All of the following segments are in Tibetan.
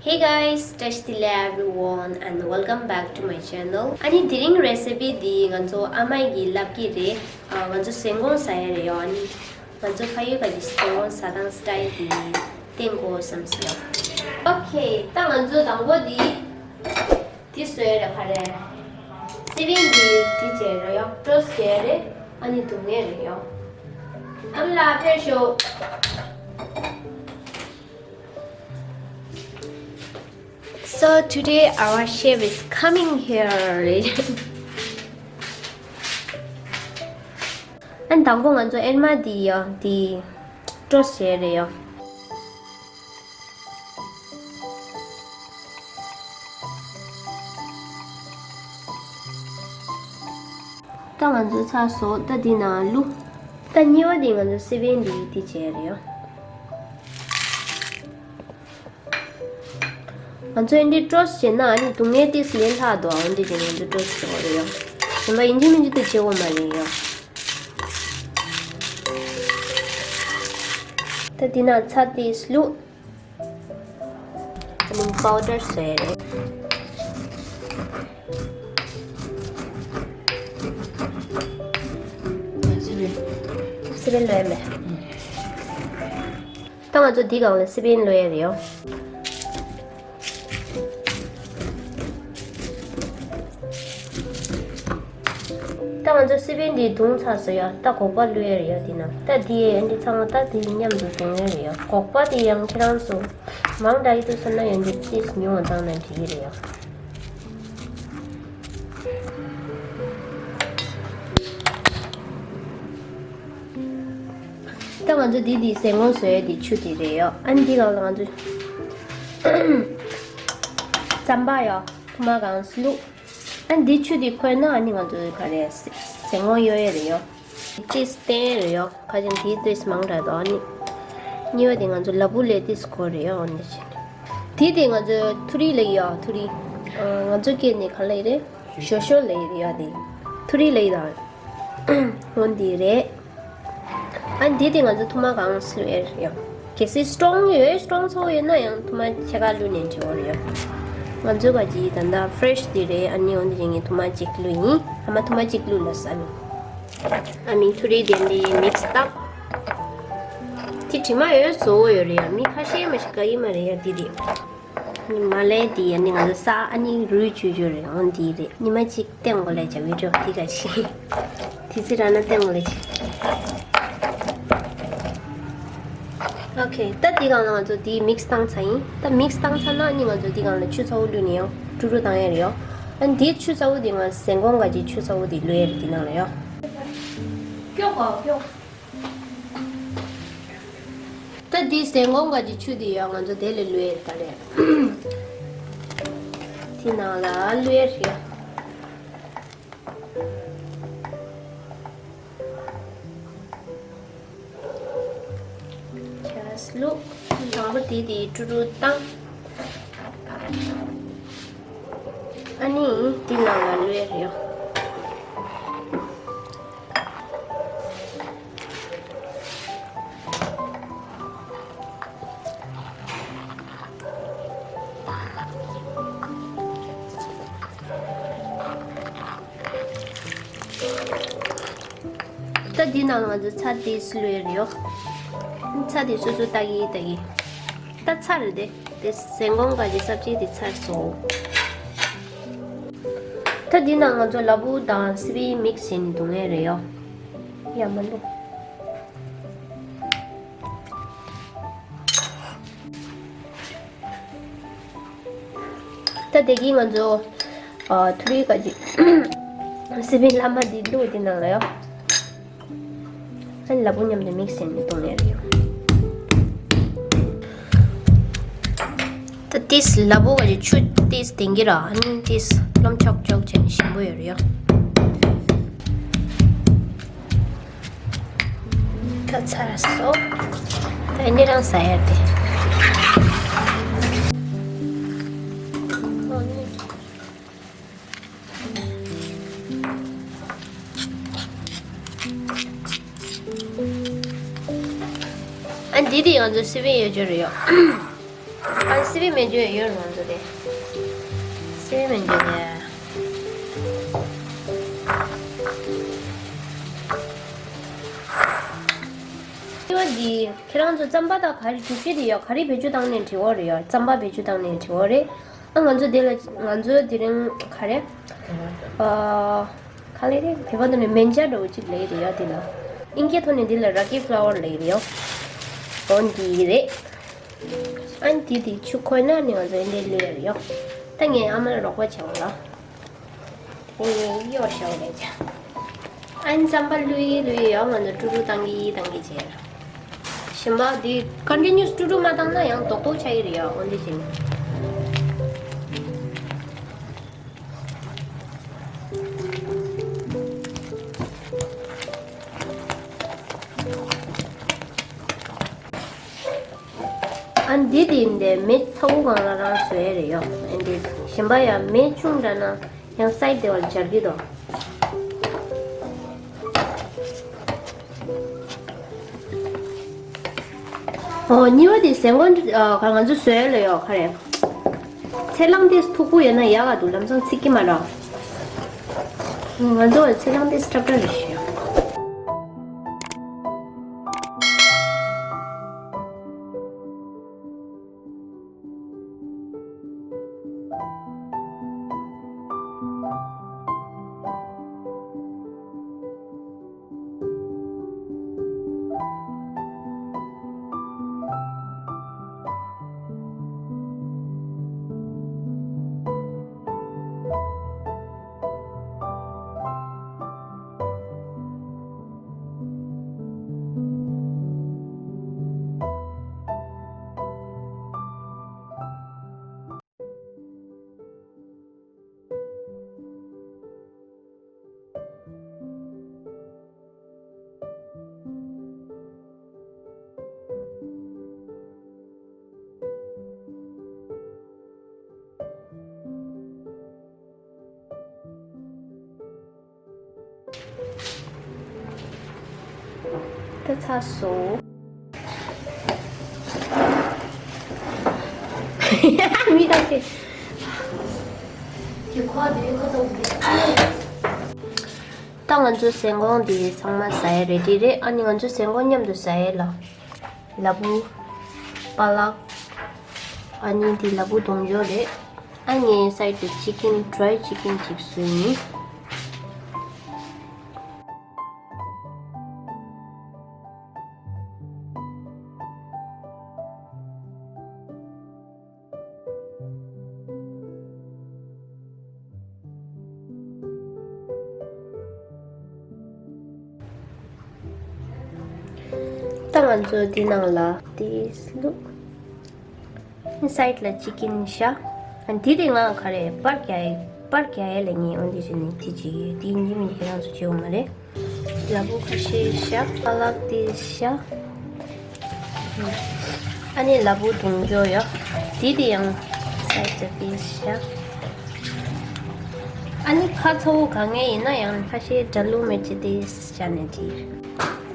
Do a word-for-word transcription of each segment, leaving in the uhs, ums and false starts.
Hey guys, བཀྲ་ཤིས་བདེ་ལེགས་everyone and welcome back to my channel. ཨ་ནི་དེ་རིང་རེ་སི་པི་འདི་ང་ཚོ་ཨ་མ་གིས་ལབ་ཀྱི་རེད། ཨ། ང་ཚོ་ཟན་གོང་ཟ་ཡ་རེད་ཡོ། ཨ་ནི་ང་ཚོ་ཕ་ཡུལ་ག་གི་ཟན་གོང་ཟ་སྟངས་སི་ཊལ་འདི་བསྟན་དགོས་བསམ་སོང་ཡོ། ཨོ་ཁེ། ད་ང་ཚོ་དང་པོ་འདི་འདི་བཟོས་རེད། ག་རེ། སི་པན་འདི་འདི་བྱས་རེད་ཡོ། ཊོ་སི་ཊི་བྱས་རེད། ཨ་ནི་བརྡུང་ཡས་རེད་ཡོ། ཨ་མ་ལགས་ཕེབས་ཤོག So today our chef is coming here. ཨན། དང་པོ་ང་ཚོ་ཨེར་མ་འདི་ཡོ། འདི་ཊོ་སི་ཊི་བྱས་རེད་ཡོ། ད་ང་ཚོ་ཚར་སོང་། ད་འདི་ནང་བླུགས། ད་གཉིས་པ་འདི་ང་ཚོ་སི་པན་འདི་འདི་བྱས་རེད་ཡོ། ང་ཚོ་འདི་ཊོ་སི་ཊི་བྱས་ན་ཨ་ནི་བརྡུང་ཡས་ཏིས་ལས་སླ་དོ། འོན་ཏེ་དེ་ང་ཚོ་ཊོ་སི་ཊི་བྱེད་དགོས་རེད་ཡོ། གཞན་པ་ཡིན་གཅིག་མིན་གཅིག་ཏུ་བྱེད་དགོས་མ་རེད་ཡོ། ད་འདི་ན་ཚྭ་ཏིས་བླུགས། ཨ་ནི་པའུ་ཌར་བཟོས་རེད། སི་པན་བླུགས་ཡས་མེད། ད་ང་ཚོ་འདི་སྒང་ལ་སི་པན་བླུགས་ཡས་རེད་ཡོ། ད་ང་ཚོ་སི་པན་འདི་བརྡུངས་ཚར་སོང་ཡ། ད་སྒོག་པ་བླུགས་ཡས་རེད་ཡ། འདི་ན་ད་འདི་འདི་ཚང་མ་ད་འདི་མཉམ་དུ་བརྡུང་ཡས་རེད་ཡ། སྒོག་པ་འདི་ཡང་ཁྱེད་རང་ཚོ་མང་དྲགས་ཀྱི་འདུག་བསམ་ན་ཡང་འདི་ཏིས་ཉུང་བ་བཏང་ན་འགྲིག་གི་རེད་ཡ། ད་ང་ཚོ་འདི་འདི་ཟན་གོང་བཟོ་ཡས་འདི་ཆུ་འདི་རེད་ཡ། ཨ་ནི་འདི་སྒང་ལ་ང་ཚོ་རྩམ་པ་ཡ་ཐུར་མ་གང་བླུགས། ཨ་ནི་འདི་ཆུ་འདི་ཁོལ་ན་ཨ་ནི་ང་ཚོ་ག་རེ་ཟན་གོང་གཡོ་ཡས་རེད་ཡ། ཏིས་བསྟན་རེད་ཡོ། ཁ་ཅན་དེའི་ཏིས་མང་དྲགས་འདུག་ཨ་ནི་གཉིས་པ་དེ་ང་ཚོ་ལ་ཕུག་ལས་ཏིས་ཁོལ་རེད་ཡོ། འོ་འདི་བྱས་ནས་དེ་དེ་ང་ཚོ་ཐུ་རི་ལབ་ཡོ། ཐུ་རི། ང་ཚོ་སྐད་ནས་ག་ལབ་རེད། ཞོ་ཞོ་ལབ་རེད་ཡོ། དེ་ཐུ་རི་ལབ་ཡོད། འོ་འདི་རེད། ཨ་འདི་དེ་ང་ཚོ་ཐུར་མ་གང་བླུགས་ཡས་རེད་ཡོ། གལ་སྲིད་སི་ཊོང་ཡོད། སི་ཊོང་ཚ་པོ་ཡོད་ན་ཡང་ཐུར་མ་ཕྱེད་ཀ་བླུགས་ནས་འགྲིག་གི་རེད་ཡོ། ང་ཚོ་ག་ཅི་ད་ལྟ་ཕི་རེ་ཤི་དེ་རེད། ཨ་ནི་འོ་འདི་བྱས་ནས་ཐུར་མ་གཅིག་བླུགས་ཡིན། ཨ་མ་ཐུར་མ་གཅིག་བླུགས་ལ་ས་མི། ཨ་མི་ཐུ་རི་དེ་འདི་མིག་སི་བཏང་། དེ་དྲི་མ་ཡོད་བཟོ་བོ་ཡོད་རེད་ཡ། མི་ཁ་ཤས་མ་ཞིག་དགའ་གི་མ་རེད་ཡ། དེ་རེད། ཉི་མ་ལས་དེ་ཡ་ནི་ང་ཚོ་ས་ཨ་ནི་རུལ་བཅུག་རྒྱུ་རེད། འོ་འདི་རེད། ཉི་མ་གཅིག་བསྟན་དགོས་ལས་བྱ་བི་ཌི་ཡོ་དེ་ག་ཅི། དེ་ཚེ་ར་ན་བསྟན་དགོས་ལས་བྱ། ཨོ་ཁེ། ད་དེ་སྒང་ལ་ང་ཚོ་དེ་མིག་སི་བཏང་ཚར་ཡིན། ད་མིག་སི་བཏང་ཚར་ན་ཨ་ནི་ང་ཚོ་དེ་སྒང་ལ་ཆུ་ཚ་པོ་བླུགས་ནས་ཡང་ཀྲུ་ཀྲུ་བཏང་ཡས་རེད་ཡོ། ཨ་ནི་དེ་ཆུ་ཚ་པོ་དེ་ང་ཟན་གོང་ག་ཅི་ཆུ་ཚ་པོ་དེ་བླུགས་ཡས་རེད། དེ་ནང་ལ་ཡོ། ཀྱོག་གོ་ཀྱོག་ད་འདི་ཟན་གོང་ག་ཅི་ཆུ་དེ་ཡོད། ང་ཚོ་དེ་ལ་བླུགས་ཡས་ད་རེད། དེ་ནང་ལ་བླུགས་ཡས་རེད། ཁྱེར་བླུགས། དང་པོ་དེ་དེ་ཀྲུ་ཀྲུ་བཏང་། ཨ་ནི་དེ་ནང་ལ་བླུགས་ཡས་རེད། ད་འདི་ནང་ང་ཚོ་ཚྭ་དེ་བླུགས་ཡས་རེད་ཡོ། ཚྭ་དེ་སོ་སོ་ལྟ་གི་ལྟ་གི། ད་ཚར་རེད་དེ། དེ་ཟན་གོང་ག་ཅི་ས་བཅད་དེ་ཚར་སོང་། ད་འདི་ནང་ང་ཚོ་ལ་ཕུག་དང་སི་པན་མིག་སི་བྱས་ནས་བརྡུང་ཡས་རེད་ཡོ། ཡ་མ་ལོ། ད་དེ་གིས་ང་ཚོ་ཨ་ཐུ་རི་ག་ཅི་སི་པན་ལ་མ་འདི་བླུགས་དེ་ནང་ལ་ཡོ། ཨ་ནི་ལ་ཕུག་མཉམ་དུ་མིག་སི་བྱས་ནས་བརྡུང་ཡས་རེད་ཡོ། ད་ཏིས་ལ་ཕུག་ག་ཅི་ཆུ་ཏིས་ལྡང་གི་ར། ཨ་ནི་ཏིས་རློམ་ཆོག་ཆོག་བྱས་ནས་ཞིམ་པོ་ཡོད་རེད་ཡོ། ད་ཚར་སོང་། ད་ཨ་ནི་རང་ཟ་ཡས་དེ། ཨ་འདི་དེ་ང་ཚོ་སི་པན་ཡོད་རྒྱུ་རེད་ཡོ། ཨ་ སི་པན་མེ་ཇོ་ཡོད་རུང་ཚོ་དེ། སི་པན་མེ་ཇོ་དེ། ཨ་འདི་ཁྱེད་རང་ཚོ་རྩམ་པ་དང་ག་རེ་གྲུ་བཞི་དེ་ཡོད། ག་རེ་བེད་སྤྱོད་བཏང་ནས་འབྲི་འོ་རེད་ཡོད། རྩམ་པ་བེད་སྤྱོད་བཏང་ནས་འབྲི་འོ་རེད། ཨ་ང་ཚོ་དེ་ལ་ང་ཚོ་དེ་རིང་ག་རེ། ཨ། ག་ལེ་རེད། བོད་པ་ཐོག་ནས་མན་ཇ་འདྲ་བོ་གཅིག་ལབ་ཀྱི་རེད་ཡ་དེ་ལ། ཨིན་སྐད་ཐོག་ནས་འདི་ལ་ར་ཀི་ཕ་ལ་ཝར་ལབ་ཀྱི་རེད་ཡ། འོ་འདི་རེད། ཨ་ནི་དེ་དེ་ཆུ་ཁོལ་ན་ནི་ང་ཚོ་འདི་བླུག་ཡ་རེད་ཡ། ད་ངས་ཨ་མ་ལ་རོགས་པ་བྱ་བ་ལ། དེ་ངས་གཡོག་བྱ་བ་རེད་ཡ། ཨ་ནི་རྩམ་པ་བླུག་ཡི་བླུག་ཡི་ཡ། ང་ཚོ་ཀྲུ་ཀྲུ་བཏང་གི་བཏང་གི་བྱས། གཞན་པ་འདི་ཀོན་ཊི་ནིའུ་སི་ཀྲུ་ཀྲུ་མ་བཏང་ན་ཡང་རྡོག་རྡོག་ཆགས་ཀྱི་རེད་ཡ། འོ་འདི་བྱས་ནས། ཨ་འདི་དེ་འདི་མེ་ཚ་བོ་སྒང་ལ་རང་བཟོ་ཡ་རེད་ཡ། ཨ་འདི་གཞན་པ་ཡ་མེ་ཆུང་དྲགས་ན་ཡང་སའིཌ་དེ་བ་ལ་འབྱར་གྱི་འདུག་ཨོ་གཉིས་པ་དེ་ཟན་གོང་ཨ་ང་ཚོ་བཟོས་ལ་ཡོད་ག་རེ། ཚལ་སླང་དེ་མཐུག་པོ་ཡོད་ན་ཡག་ག་འདུག་ལམ་སང་ཚིག་གི་མ་རེད། ང་ཚོ་བ་ཚལ་སླང་དེ་སྲབ་སྲབ་རེད་ཤག་ད་ཚར་སོང་། མི་ཁ་ཤས། ད་ང་ཚོ་ཟན་གོང་འདི་ཚང་མ་ཟ་ཡ་རེ་ཌི་རེད། ཨ་ནི་ང་ཚོ་ཟན་གོང་མཉམ་དུ་ཟ་ཡ་ལ། ལ་ཕུག་པ་ལག་ཨ་ནི་འདི་ལ་ཕུག་དུང་ཕྱུར་རེད། ཨ་ནི་སའིཌ་དུ་ཅི་ཀིན་ཌི་རའི་ཅི་ཀིན་ཅིག་བཟོས་ཡིན། ད་ང་ཚོ་འདི་ནང་ལ་དེ་བླུགས། སའིཌ་ལ་ཅི་ཀིན་བཞག་ཨ་འདི་དེ་ང་ག་རེ་པར་རྒྱག་ཡས་པར་རྒྱག་ཡས་ལ་ངས་འོ་འདི་བྱས་ནས་དེ་བྱེད་ཀྱི་ཡོད། དེ་ཡིན་གཅིག་མིན་གཅིག་ཁྱེད་རང་ཚོ་བྱེད་འོང་མ་རེད། ལ་ཕུག་ཁ་ཤས་བཞག་པ་ལག་དེ་བཞག་ཨ་ནི་ལ་ཕུག་དུང་ཕྱུར་ཡོད། དེ་དེ་ཡང་སའིཌ་ལ་དེ་བཞག་ཨ་ནི་ཁ་ཚ་བོ་ག་ངེས་ཡིན་ན་ཡང་ཁ་ཤས་དགྲ་ལུག་མེར་ཅི་དེ་བཞག་ནས་དེ།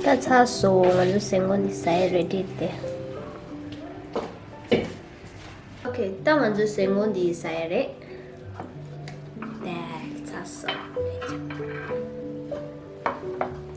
ད་ཚར་སོང་། ང་ཚོ་ཟན་གོང་འདི་ཟ་ཡ་རེ་ཌི་རེད་དེ། ཨོ་ཁེ། ད་ང་ཚོ་ཟན་གོང་འདི་ཟ་ཡ་རེད། དེ་ཚར་སོང་།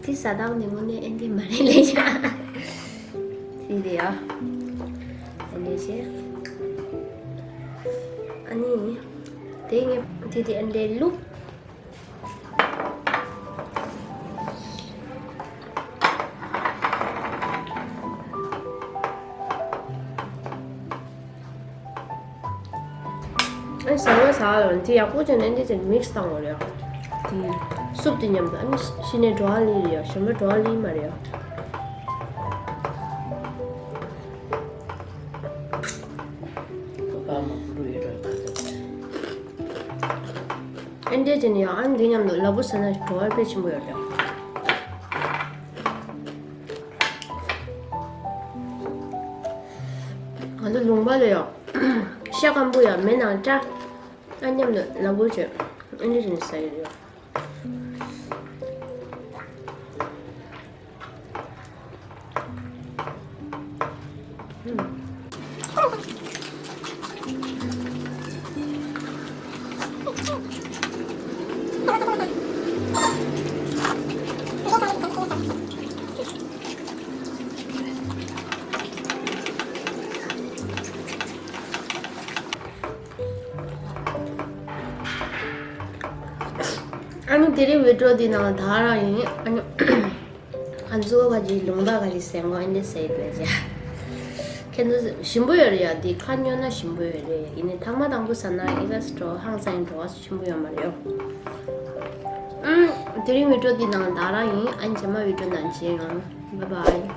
དེ་ཟ་སྟངས་དེ་དངོས་གནས་ཨེ་འདི་མ་རེད་ལས་ཀྱང་། དེ་རེད་ཡ། ཨེ་འདི་བྱས། ཨ་ནི། དེ་ངས་དེ་དེ་ཨེ་འདི་བླུགས། ཨ་ཟ་མ་ཟ་ལ་དེ་ཡག་པོ་བྱས་ནས་འདི་ཚོ་མིག་སི་བཏང་དགོས་རེད། དེ་སུབ་དེ་མཉམ་དུ་ཨ་ནི་ཤི་ནས་འགྲོ་བ་ལི་རེད་ཡ། གཞན་པ་འགྲོ་བ་ལི་མ་རེད་ཡ། ཨ་འདྲས་བྱས་ནས་ཡང་ཨ་འདི་མཉམ་དུ་ལ་ཕུག་ཟ་ན་བྲོ་བ་དཔེ་ཆེན་པོ་ཡོད་རེད། ང་ཚོ་ལུང་པ་ལ་ཡང་ཤ་སྐམ་པོ་ཡང་མེ་ནང་བཀྲ། ཨ་མཉམ་དུ་ལ་ཕུག་བྱས་ཨ་འདྲས་བྱས་ནས་ཟ་ཡི་རེད། ཨུམ། ཨ་ནི་དེ་རིང་བི་ཌི་ཡོ་འདི་ནང་ལ་ད་རང་ཡིན། ཨ་ནི་ཨ་ཛོ་ག་ཅིག་ལུང་པ་ག་ཅིག་ཟེར་གོ་ཨེ་འདྲ་ཟེར་ཡོད་པས་ཅེ། ཁྱེད་ཚོ་ཞིམ་པོ་ཡོད་རེད་ཡ། འདི་ཁ་སྙོན་ན་ཞིམ་པོ་ཡོད་རེད། ཡིན་ནའི་ཐེངས་མ་དང་པོ་ཟ་ན་ཨི་ལ་སི་འགྲོ་ཧང་སང་འགྲོ་བ་ཞིམ་པོ་ཡོད་མ་རེད། ཨུམ། དེ་རིང་བི་ཌི་ཡོ་འདི་ནང་ལ་ད་རང་ཡིན། ཨ་ནི་རྗེས་མ་བི་ཌི་ཡོ་ནང་མཇལ་ཡོང་། བཱའི་བཱའི།